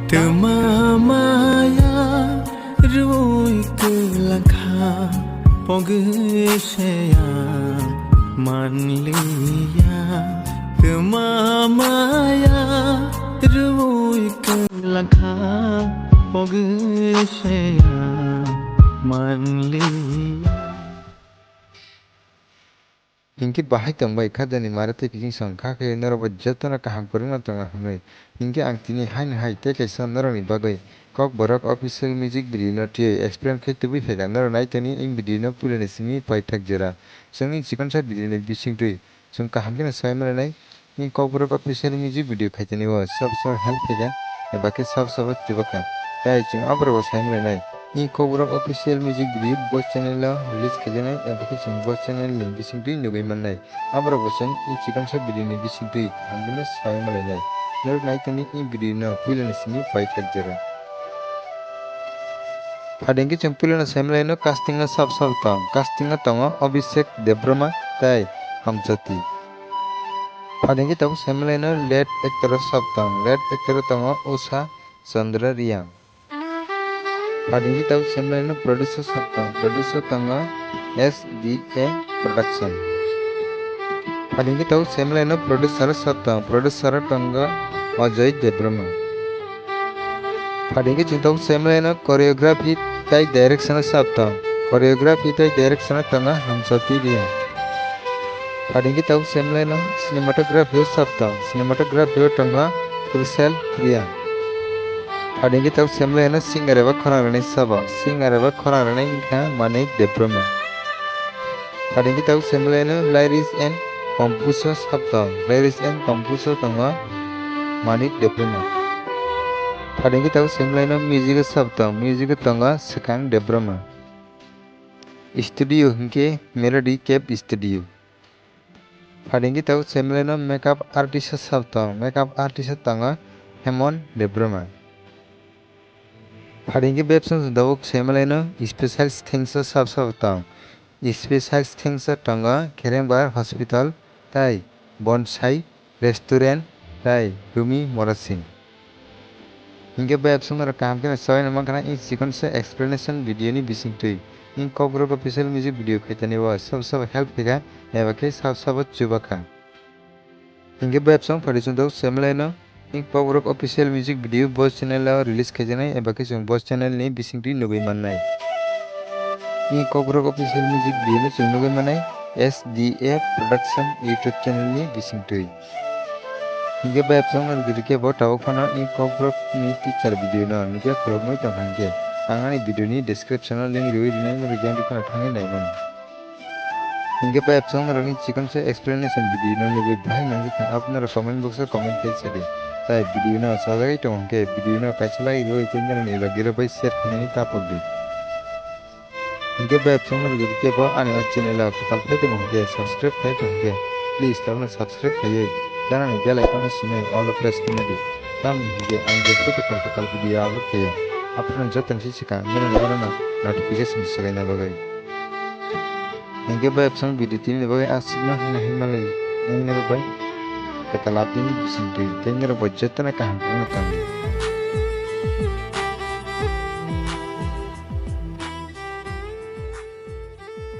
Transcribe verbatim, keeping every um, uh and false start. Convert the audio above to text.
Tma maya rwi kwlangkha pogwi se ang manliya. Tma maya rwi kwlangkha pogwi se ang manliya. Hinkhe bahai tongbai kha jani mare tei kiching song kha khe norokbo jotono kaham kwrwngno tongo hwnwi. Hinkhe ang tini haino hai tei kaisa norokni bagwi Kokborok official music video no twiwi explain khe tubui phaikha. Norok nai tongni in video no puilani simi paithak jora. Chwngni chikonsa video ni bisingtwi chwng kaham kheno sai mananai. Ni Kokborok official music video khaitani o sab sab help khaikha, eba khe sab sabo chubakha. Tai chwng aborok bo sai mananai. Ni Kokborok official music video bo channel o release khaijaknai, eba khe chwng bo channel ni bisingtwi nugwi mannai. Aborok bo chwng ni chikonsa video ni bisingtwi hamjakno sai manlainai. Norok nai tongni ni video no puilani simi paithak jora. Phadingkhe chwng puilano sai manlaino casting o sab sab tong. Casting o tongo Abhishek Debbarma tei Hamjyoti. Phadingkhe tabuk sai manlaino lead actor o sab tong. Lead actor o tongo Usha Chandra Reang. Phadingkhe tabuk sai manlaino producer sab tong. Producer tongo S D A Production. Phadingkhe tabuk sai manlaino producer sab tong. Producer tongo Ajoy Debbarma. Phadingkhe chwng tabuk sai manlaino choreography tei direction o sab tong. Choreography tei direction o tongo Hamjyoti Reang. Phadingkhe tabuk sai manlaino cinematography o sab tong. Cinematography o tongo Kursel Reang. Phadingkhe tabuk sai manlaino singer eba khorang rwnai sabo. Singer eba khorang rwnai wngkha Manik Debbarma. Phadingkhe tabuk sai manlaino lyrics and compose o sab tong. Lyrics and compose o tongo Manik Debbarma. Phadingkhe tabuk sai manlaino music o sab tong. Music o tongo Swkang Debbarma. Studio hinkhe Melody Cave Studio. Phadingkhe tabuk sai manlaino makeup artist o sab tong. Makeup artist o tongo Hemon Debbarma. Phadingkhe bebsong tabuk sai manlaino special things o sab sab tong. Special things o tongo Kherengbar Hospital tei Bonsai Restaurant tei Rumi Morasing. Hinkhe bebsong norok kaham kheno chawino mankha na in chikonsa explanation video ni bisingtwi. In Kokborok official music video khaitani o sab sab help khaikha eba khe sab sabo chubakha. Hinkhe bebsong phadi chwng tabuk sai manlaino. Ni Kokborok official music video bo channel o release khaijaknai eba khe chwng bo channel ni bisingtwi nugwi mannai. Ni Kokborok official music video no chwng nugwi mannai S D A Production YouTube channel ni bisingtwi. Hinkhe bebsong no rwgwi rwkhe bo tabuk phano ni Kokborok ni teaser video no nugwi khuloknwi tongkha hinkhe ang ani video ni description o link rwui rwnai, norok yang rwkheno thangwi naimano. Hinkhe bebsong norokni chikonsa explanation video no nugwi bahai nangkha, abo norok comment box o comment khai sadi. Tai video no sajagwi tongo hinkhe video no kaisa like rwui tei norokni bagwi rwbai share khainani tapok di. Hinkhe bebsong norok jodi kebo ani o channel o kwtal phai tongkha hinkhe subscribe khai tongkha hinkhe please tabukno subscribe khaiwi ganani bell icon no swnwi all o press khaina di. Tamni hinkhe ang je kwtal kwtal video upload khaio aphano jotono se swkang norokno notification swlaina bagwi. Hinkhe bebsong video tini bagwi aswkno hwnna hinmalai nini rwbai kwtal update ni bisingtwi tei norok bai jotono kaham wngna tongdi.